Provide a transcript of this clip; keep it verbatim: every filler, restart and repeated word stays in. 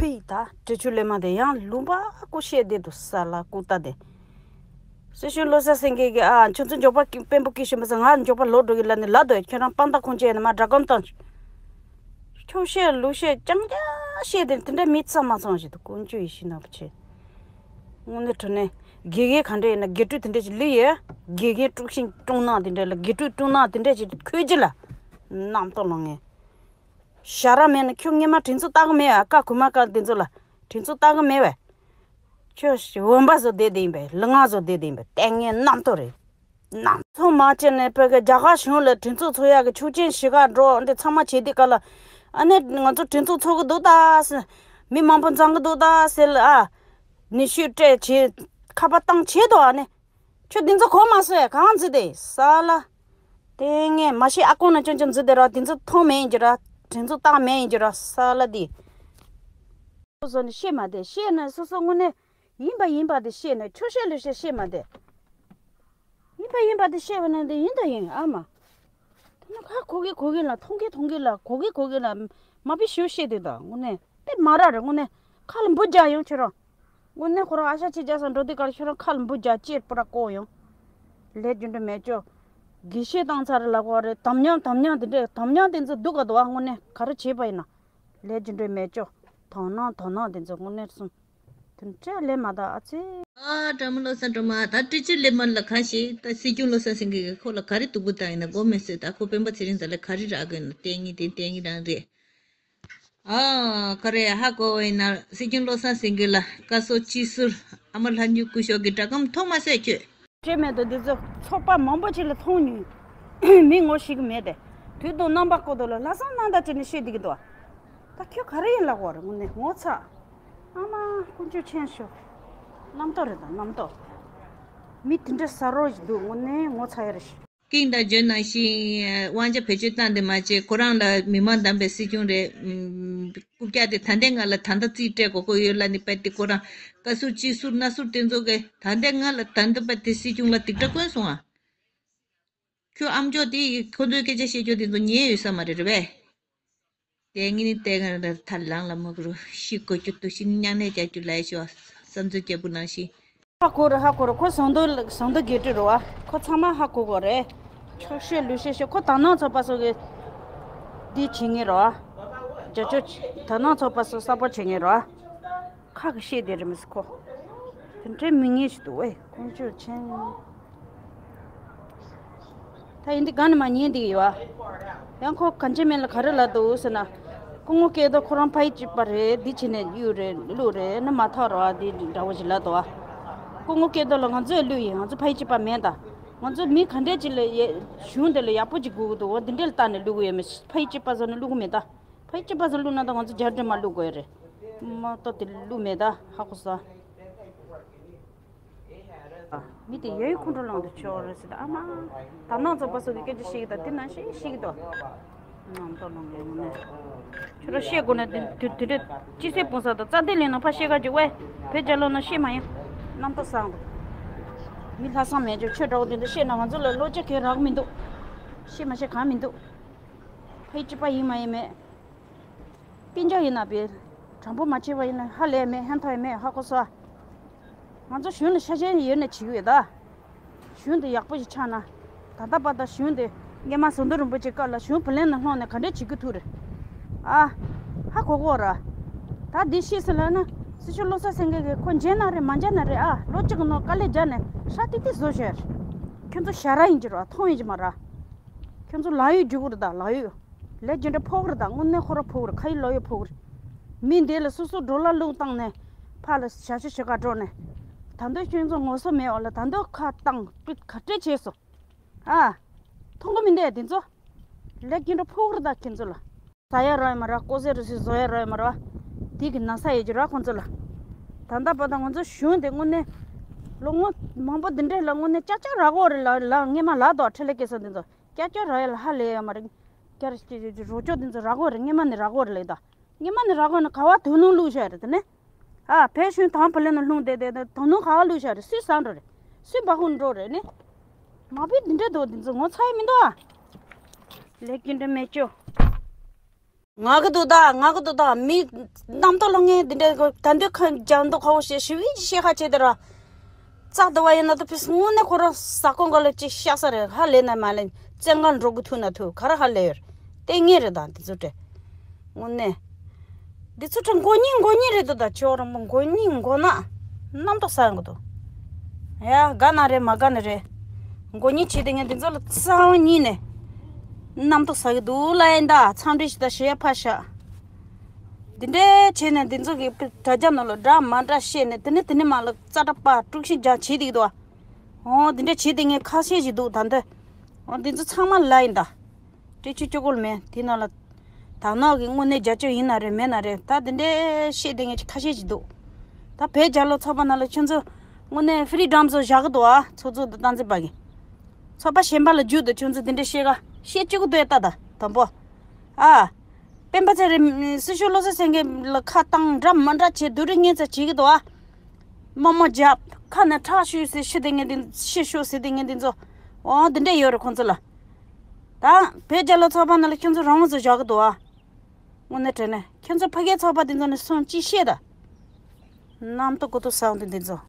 ཡིག་ད་དྲི་ཆུ་ལེབ་མ་དེ་ཡང་ལུང་པ་ཀུ་ཤེས་དེ་དུ་ས་ལ་ཀུ་ཏ་དེ། སྲི་ཞུ་བློ་བཟང་སེང་གེ་གི་ཨ་ཁྱོད་ཚོ་མགྱོགས་པ་དཔོན་པོ་སྐྱེ་ཤོད་མ་ཟ་ང་མགྱོགས་པ་ལོག་འགྲོ་གི་ལ་ནི་ལ་དོ་ཁྱོད་རང་པང་ད་ཁོང་ཆེ་ནི་མ་དྲ་གམ་བཏང་། ཁྱོད་བཤད་ལུགས་བཤད་རྐྱང་རྐྱང་བཤད་དེ་དེ་འདྲ་མི་ཚང་མ་ཚང་ཞིག་ཏུ་ཀུན་སྤྱོད་ཡིད་བཞིན་ནོར་བུ་ཆེ། དངོས་གནས་དྲང་གནས་དགེ་རྒན་ག་འདྲ་ཡིན་ན་དགེ་ཕྲུག་དེ་འདྲ་ཞིག་ལུས་ཡོད། དགེ་རྒན་དཀྲུག་ཤིང་དཀྲུག་ནག་དེ་འདྲ་ལ་དགེ་ཕྲུག་དཀྲུག་ནག་དེ་འདྲ་ཞིག་ཁོས་ཅི་ལ་རྣམ་རྟོག་ལངས་ངེས། ཞྭ་ར་མེད་ན་ཁྱོད་སྔས་མ་དྲིན་ཚོགས་བཏགས་གི་མེད་ཨ་ཀ་གུ་མ་ཀ་དེ་ཚོ་ལ་དྲིན་ཚོགས་བཏགས་གི་མེད་བས། ཁྱོད་བུམ་པ་བཟོ་བསྡད་དེ་ཡིན་པས་ལུས་ངག་བཟོ་བསྡད་དེ་ཡིན་པས་ལྟས་ངན་རྣམ་རྟོག་རེད། ནང་ཚོང་མ་བྱས་ནས་བོད་ཀྱི་རྒྱ་གར་གཞུང་ལ་དྲིན་ཚོགས་འཚོགས་ཡག་གི་ཆོག་མཆན་ཞུ་ག་འགྲོ་འདི་ཚང་མ་བྱས་དུས་ག་ལ། ཨ་ནི་ང་ཚོ་དྲིན་ཚོགས་འཚོགས་གི་འདུག་ད་ཟེར། མི་མང་པོ་འཛོམས་གི་འདུག་ད་ཟེར་ལ་ཨ། ནི་ཤུལ་སྤྲད་བྱས་ཁ་པར་བཏང་བྱས་འདུག་ཨ་ནི། ཁྱོད་འདི་ཚོ་གོ་མ་སོང་ཡ་གང་འཛི་དེ་ས་ལ། དེ་ངས་མ་ཤེས་ཨ་ཀོང་ན་ཅོན་ཅོན་འཛི་དེ་ར་དེ་ཚོ་མཐོང་མེད་ཡིན་གྱི་ར་དྲིན་ཚོགས་བཏང་མེད་ཡིན་གྱི་ར་ས་ལ་དེ། སོ་སོ་ནི་ཤེས་མ་དེ་ཤེས་ན་སོ་སོ་དངོས་གནས་ཡིན་པ་ཡིན་པ་དེ་ཤེས་ན་ཆོག་ཤེས་ལོས་ཤེས་ཤེས་མ་དེ། ཡིན་པ་ཡིན་པ་དེ་བཤད་པ་ན་འདི་ཡིན་ད་ཡིན་ཨ་མ། ད་ནི་ཁ་གོ་གི་གོ་གི་ལ་མཐོང་གི་མཐོང་གི་ལ་གོ་གི་གོ་གི་ལ་མ་པི་ཤོད་བཤད་དེ་ད་དངོས་གནས་དེ་མ་ར་རེད་དངོས་གནས་ཁ་ལ་འབུ་རྒྱག་ཡོང་ཁྱོད་རང་། དངོས་གནས་ཁོ་རང་ཨ་ཤ་ཆེ་རྒྱག་ས་འགྲོ་དུས་གར་ཁྱོད་རང་ཁ་ལ་འབུ་རྒྱག་ཅེར་པོ་ར་ལྐོག་ཡོང་། ལས་རྒྱུ་འབྲས་མེད་ཅོ། དགེ་བཤེས་བཏང་ཚར་ལ་གོ་རེད་དམ་ཉམས་དམ་ཉམས་དེ་འདྲས་དམ་ཉམས་དེ་ཚོ་སྡུག་ག་འདུག་ཨ་དངོས་གནས་ག་རེ་བྱེད་པ་ཡིན་ན། ལས་རྒྱུ་འབྲས་མེད་ཅོ། དོ་སྣང་དོ་སྣང་དེ་ཚོ་དངོས་གནས་སོང་། དེ་འདྲ་ལས་མ་དག་ཨ་ཙི། ཨ་དྲ་མོ་བློ་བཟང་སྒྲོལ་མ་ད་སྤྲི་ཆུ་ལེབ་མ་ལ་གང་ཞིག་ད་སྲིད་སྐྱོང་བློ་བཟང་སེང་གེ་གིས་ཁོ་ལ་ག་རེ་སྡུག་པོ་བཏང་ཡིན་ན་མགོ་མི་སོས་ད་ཁོ་སྤེན་པ་ཚེ་རིང་ད་ལ་ག་རེ་རག་གི་ཡིན་ན་ལྟས་ངན་དེ་ལྟས་ངན་རང་རེད། ཨ་ག་རེ་ཧ་གོ་བ་ཡིན་ན་སྲིད་སྐྱོང་བློ་བཟང་སེང་གེ་ལ་བཀའ་ཟུར་སྤྱི་ཟུར་ཨ་མ་ལྷ་མྱུ་སྐུ་ཞབས་ཀྱི་སྒྲ་སྒམ་མཐོང་མ་སོས་ཁྱོད། སྤྲད་མེད་དུ་འདི་ཚོ་ཚོགས་པ་མང་པོ་ཅིག་ལ་མཐོང་མྱོང་། མི་ངོ་ཤེས་ཀྱི་མེད་དེ། དུས་དང་རྣམ་པ་ཀོ་དོ་ལ་ལྷག་བསམ་རྣམ་དག་བྱས་ནས་བཤད་བསྡད་ཀྱི་འདུག་ད་ཁྱོད་ག་རེ་ཡིན་ལབ་དགོས་རེད་དངོས་གནས་ངོ་ཚ། ཨ་མ་ཀུན་སྤྱོད་ཆེན་ཤོས། རྣམ་རྟོག་རེད་ད་རྣམ་རྟོག་མི་དེ་འདྲ་ཟ་རོགས་ཞིག་འདུག་དངོས་གནས་ངོ་ཚ་ཡ་རེད་ཤི། ཀིང་དང་ཇོན་ནང་བཞིན་དབང་ཆ་བེད་སྤྱོད་བཏང་དེ་མ་བྱས་ཁོ་རང་ལ་མི་མང་བདམས་པའི་སྲིད་སྐྱོང་རེད། རྐུབ་བཀྱག་དེ་ད་ལྟའི་ང་ལ་ད་ལྟ་རྩིས་སྤྲད་དགོས་ཀྱི་ཡོད་ལབ་ནི་པ་དེ་ཁོ་རང་བཀའ་ཟུར་སྤྱི་ཟུར་སྣ་ཟུར་དེ་ཚོ་གིས་ད་ལྟའི་ང་ལ་ད་ལྟ་པ་དེ་སྲིད་སྐྱོང་ལ་སྡིག་སྒྲ་བསྐོན་སོང་ཨ། ཁྱོད་ཨམ་ཅོག་དེ་ཁོ་ཚོའི་སྐད་ཆ་བཤད་རྒྱུ་དེ་ཚོ་ཉན་ཡོད་ས་མ་རེད་རེད་པས། དེ་ངས་ནི་ལྟས་ང་ར་ཐར་ལངས་ལ་མ་གུ་རུ་ཤི་དགོས་རྒྱུ་དུ་ཤི་མྱང་ནས་རྒྱག་རྒྱུ་ལ་ཤི་བ་བསམ་ཚུལ་རྒྱལ་པོ་ནང་བཞིན། ཧ་གོ་རེད་ཧ་གོ་རེད་ཁོ་ཟངས་མདོག་ཟངས་མདོག་དགེ་ཕྲུག་རེད་བ་ཁོ་ཚང་མ་ཧ་གོ་གོ་རེད། ཆོག་ཤེས་ལུས་ཤེས་ཤེས་ཁོ་དག་སྣང་ཚོགས་པ་སོགས་ཀྱི་འདི་བྱེད་ངེས་རེད་བ། རྒྱ་ཆོས་དག་སྣང་ཚོགས་པ་སོགས་གསར་པ་བྱེད་ངེས་རེད་བ། ཁ་གི་ཤེས་དེ་རེད་མི་སྲིད་ཁོ། དེ་འདྲའི་མི་ངན་ཞིག་འདུག་ཨེ་ཁོང་ཚོས་མཁྱེན། ད་ཡིན་འདི་ག་ནས་མ་ཉན་འདི་ཡོད་ཨ། ཡང་ཁོ་གང་ཅི་མིན་ལ་ག་རེ་ལབ་འདུག་ཟེར་ན། སྐུ་ངོ་སྐལ་རྡོར་ཁོ་རང་ཕ་ཡུལ་གཅིག་པ་རེད་འདི་བྱས་ནས་གཡུག་རེད་བླུག་རེད་ནི་མ་ཐག་རོགས་ཨ་འདི་འདྲ་བོ་ཞིག་ལབ་འདུག་ཨ། སྐུ་ངོ་སྐལ་རྡོར་ལ་ང་ཚོས་བླུག་ཡིན་ང་ཚོ་ཕ་ཡུལ་གཅིག་པ་མེད་ད། ང་ཚོ་མི་ག་འདྲས་ཅིག་ལ་ཡ་གཞུང་འདི་ལ་ཡག་པོ་ཅིག་དགོས་ཀྱི་འདུག་འོ་འདི་འདྲས་ལ་བལྟས་ནས་བླུག་གི་ཡོད་མེད་ཕ་ཡུལ་གཅིག་པ་ཚོ་ནི་བླུག་གི་མེད་ད། ཕ་ཡུལ་གཅིག་པ་ཚོ་བླུགས་ན་ད་ང་ཚོ་རྒྱ་འདྲེ་མ་བླུགས་དགོས་རེད། མ་གཏོགས་དེ་བླུགས་མེད་ད་ཧ་གོ་སོང་། མི་དེ་ཡ་ཡི་ཁོང་ཁྲོ་ལངས་དུ་ཆོག་རེད་ཟེར་ད་ཨ་མ། དག་སྣང་ཚོགས་པ་སོགས་ཀྱི་སྐད་ཆ་བཤད་ཀྱི་ད་དེ་ནང་བཞིན་བཤད་ཀྱི་འདུག་རྣམ་རྟོག་ལངས་ཀྱི་ངོ་ནས། ཁྱོད་རང་བཤད་དགོས་ན་དེ་དེ་དེ་འདྲ་སྤྱི་སེ་སྤུངས་ས་དང་རྩ་དེ་ལས་ནང་ཕ་བཤད་ག་ཅིག་ཝེ། བོད་རྒྱལ་ལོ་ན་བཤད་མ་ཡིན། རྣམ་རྟོག་སངས་འདུག་མི་ལྷག་བསམ་མེད་ཅོག་ཆོས་འདྲ་བོ་དེ་འདྲ་བཤད་ན་ང་ཚོ་ལ་བློ་ཅིག་གས་རག་མི་འདུག་བཤད་མ་བཤད་གང་མི་འདུག་ཕ་ཡུལ་གཅིག་པ་ཡིན་མ་ཡིན་མེད། སྤུན་ཀྱག་ཡིན་ན་བས། དྲང་པོ་མ་བྱས་པ་ཡིན་ན་ཧ་ལས་མེད་ཧན་ཐོག་ཡིན་མེད་ཧ་གོ་སོ། ང་ཚོ་གཞུང་ལ་ཤ་ཞེན་ཡོད་ནས་བྱེད་ཀྱི་ཡོད་ད། གཞུང་དེ་ཡག་པོ་ཞིག་ཆགས་ན། ད་ལྟ་བར་དུ་གཞུང་དེ་སྔས་མ་ཟམ་གདོང་རིན་པོ་ཆེ་སྐབས་ལ་གཞུང་བུ་ལོན་ནང་ལྷུང་ནས་ག་འདྲས་བྱེད་རྒྱུ་ཐུག་རེད། ཨ། ཧ་གོ་གོ་ར། ད་འདི་ཤེས་ཟིན་ལ་ན། སྲི་ཞུ་བློ་བཟང་སེང་གེ་གིས་ཁོ་མཇལ་ན་རེད་མ་མཇལ་ན་རེད་ཨ་ལོ་གཅིག་གི་ནང་དཀའ་ལས་བརྒྱབ་ནས་ཧྲ་ཏི་ཏི་བཟོ་བཞག་རེད། ཁྱོད་ཚོ་ཞ་ར་ཡིན་གྱི་ར་མཐོང་ཡིན་གྱི་མ་ར། ཁྱོད་ཚོ་ལག་གཡོག་རྒྱུག་གི་རེད་ད་ལག་གཡོག་ལས་རྒྱུ་འབྲས་ཕོག་གི་རེད་ད་དངོས་གནས་ཁོ་ར་ཕོག་གི་རེད་ཁ་ཡི་ལག་གཡོག་ཕོག་གི་རེད། མི་འདི་ལ་སོ་སོ་འགྲོ་ལ་རླུང་བཏང་ནས་ཕར་ལ་ཞབས་ཞུ་བྱེད་ག་འགྲོ་ནས། ད་འདོད་ཁྱོད་ཚོ་ངོ་སོ་མེད་འོ་ལ་ད་འདོད་ཁ་བཏང་པི་ག་སྤྲད་བྱས་སོ། ཨ། མཐོང་གི་མི་འདུག་དེ་ཚོ། ལས་རྒྱུ་འབྲས་ཕོག་གི་རེད་ད་ཁྱོད་ཚོ་ལ། ཟ་ཡ་རག་ཡ་མ་རག་ལྐོག་ཟས་རུ་སི་བཟོ་ཡ་རག་ཡ་མ་རག་དེ་གི་ན་ས་ཡོད་ཀྱི་ར་ཁོང་ཚོ་ལ། ད་ལྟ་བར་དུ་ང་ཚོ་གཞུང་དེ་དངོས་གནས། ལོ་ངོ་མང་པོ་འདི་འདྲས་ལ་དངོས་གནས་ཀྱག་ཀྱག་རག་གོ་རེད་ལ་ལ་སྔས་མ་ལ་དོ་ཁྲེ་ལེ་སྐྱེ་ས་འདི་ཚོ་ཀྱག་ཀྱག་རག་ཡ་ལ་ཧ་ལས་ཡ་མ་རེད། ཀྱ་རེ་སྐྱེ་རོ་ཅོ་འདི་ཚོ་རག་གོ་རེད་སྔས་མ་ནས་རག་གོ་རེད་ལ་ད། སྔས་མ་ནས་རག་གོ་ན་ག་བ་དོ་ནང་བླུགས་བཞག་རེད་དེ་ནས། ཨ་ཕའི་ཤུན་དང་བུ་ལོན་ནང་ལྷུང་བསྡད་བསྡད་དོ་ནང་ག་བ་བླུགས་བཞག་རེད་སུས་ཟ་འགྲོ་རེད། སུས་འབག་ཁུངས་འགྲོ་རེད་ནི། མ་བུ་འདི་འདྲས་འདུག་འདི་ཚོ་ངོ་ཚ་ཡ་མི་འདུག་ཨ། ལས་རྒྱུ་འབྲས་མེད་ཅོ། ང་གི་འདུག་ད། ང་གི་འདུག་ད། མི་རྣམ་རྟོག་ལ་ངས་འདི་འདྲའི་ད་འདོད་ཁ་རྒྱག་མདོག་ཁ་བོ་བྱེད་ཞི་བའི་ཤེས་ཁ་བྱེད་དེ་ར། རྩ་དུ་བ་ཡིན་ན་ད་ཕི་སྔོན་ནས་ཁོ་རང་ས་ཁོངས་ག་ལ་ཅིག་ཤ་ས་རེད། ཧ་ལས་ན་མ་ལས་བཙན་གང་འགྲོ་གི་ཐུག་ན་ཐུག་ག་ར་ཧ་ལས་ཡོད། ལྟས་ངན་རེད་ད་འདི་ཚོ་དྲན། དངོས་གནས། འདི་ཚོ་དྲན་མགོ་རྙིང་མགོ་རྙིང་རེད་འདུག་ད། ཅོག་རང་པོ་མགོ་རྙིང་མགོ་ན་རྣམ་རྟོག་ཟ་ཡོང་གི་འདུག་ཡ་དགའ་ན་རེད་མ་དགའ་ན་རེད། མགོ་རྙིང་བྱེད་དེ་ངས་འདི་ཚོ་ལ་རྩ་བ་ཉིད་ནས་རྣམ་རྟོག་ཟ་གི་འདུག་ལ་ཡིན་ད། འཚམས་འདྲི་ཞིག་ད་ཞེ་ཕ་ཤ། འདི་འདྲའི་བྱས་ནས་འདི་ཚོ་གི་དྲ་རྒྱ་ནང་ལ་འདྲ་མ་འདྲ་བཤད་ནས་དེ་ནས་དེ་ནས་མ་ལ་རྩ་དྲག་པ་དཀྲུག་ཤིང་རྒྱག་བྱེད་དེ་གི་འདུག་བ། འོ་འདི་འདྲ་བྱེད་དེ་ངས་ཁ་ཤས་ཤིག་འདུག་ད་འདི། འོ་འདི་ཚོ་ཚང་མ་ལ་ཡིན་ད། སྤྲད་ཆུ་ཅོ་ཀོལ་མེད་དེ་ནང་ལ། དར་ནག་གི་དངོས་གནས་རྒྱ་སྐྱོ་ཡིན་ན་རེད་མེད་ན་རེད། ད་འདི་འདྲའི་བཤད་དེ་ངས་ཁ་ཤས་ཤིག་འདུག་ད་བོད་རྒྱལ་ལོ་ཚོགས་པ་ནང་ལ་ཁྱོད་ཚོ་དངོས་གནས་ཧྥི་རི་ཌམ་བཟོ་བཞག་གི་འདུག་ཨ། ཚོགས་གཙོ་དང་སྟངས་འཛིན་པ་གི། ཚོགས་པ་གཞན་པ་ལ་རྒྱུག་དང་ཁྱོད་ཚོ་འདི་འདྲའི་བཤད་ག་བཤད་བཅུག་གི་འདུག་ཨེ་ལྟ་ད་དང་པོ། ཨ། སྤེན་པ་ཚེ་རིང་སྲི་ཞུ་བློ་གསལ་སེང་གེ་ལ་ཁ་བཏང་འདྲ་མ་འདྲ་བྱེད་སྡུག་རུས་ངན་ཚ་བྱེད་ཀྱི་འདུག་ཨ། མོག་མོག་རྒྱབ་ཁ་ནས་ཁྲག་ཤུ་ཟེར་ཤི་དེ་ངན་དེ་ཤི་ཤོག་ཟེར་དེ་ངན་དེ་ཚོ། འོ་འདི་འདྲ་ཡོད་རེད་ཁོང་ཚོ་ལ། ད་བོད་རྒྱལ་ལོ་ཚོགས་པ་ནང་ལ་ཁྱོད་ཚོ་རང་དབང་ཚོ་བཞག་གི་འདུག་ཨ། དངོས་གནས་དྲན་ནས་ཁྱོད་ཚོ་ཕ་གིའི་ཚོགས་པ་དེ་ཚོ་ནས་སོང་ཅི་བཤད་ད། རྣམ་རྟོག་གོ་ཐོས་སོང་དེ་འདི་ཚོ།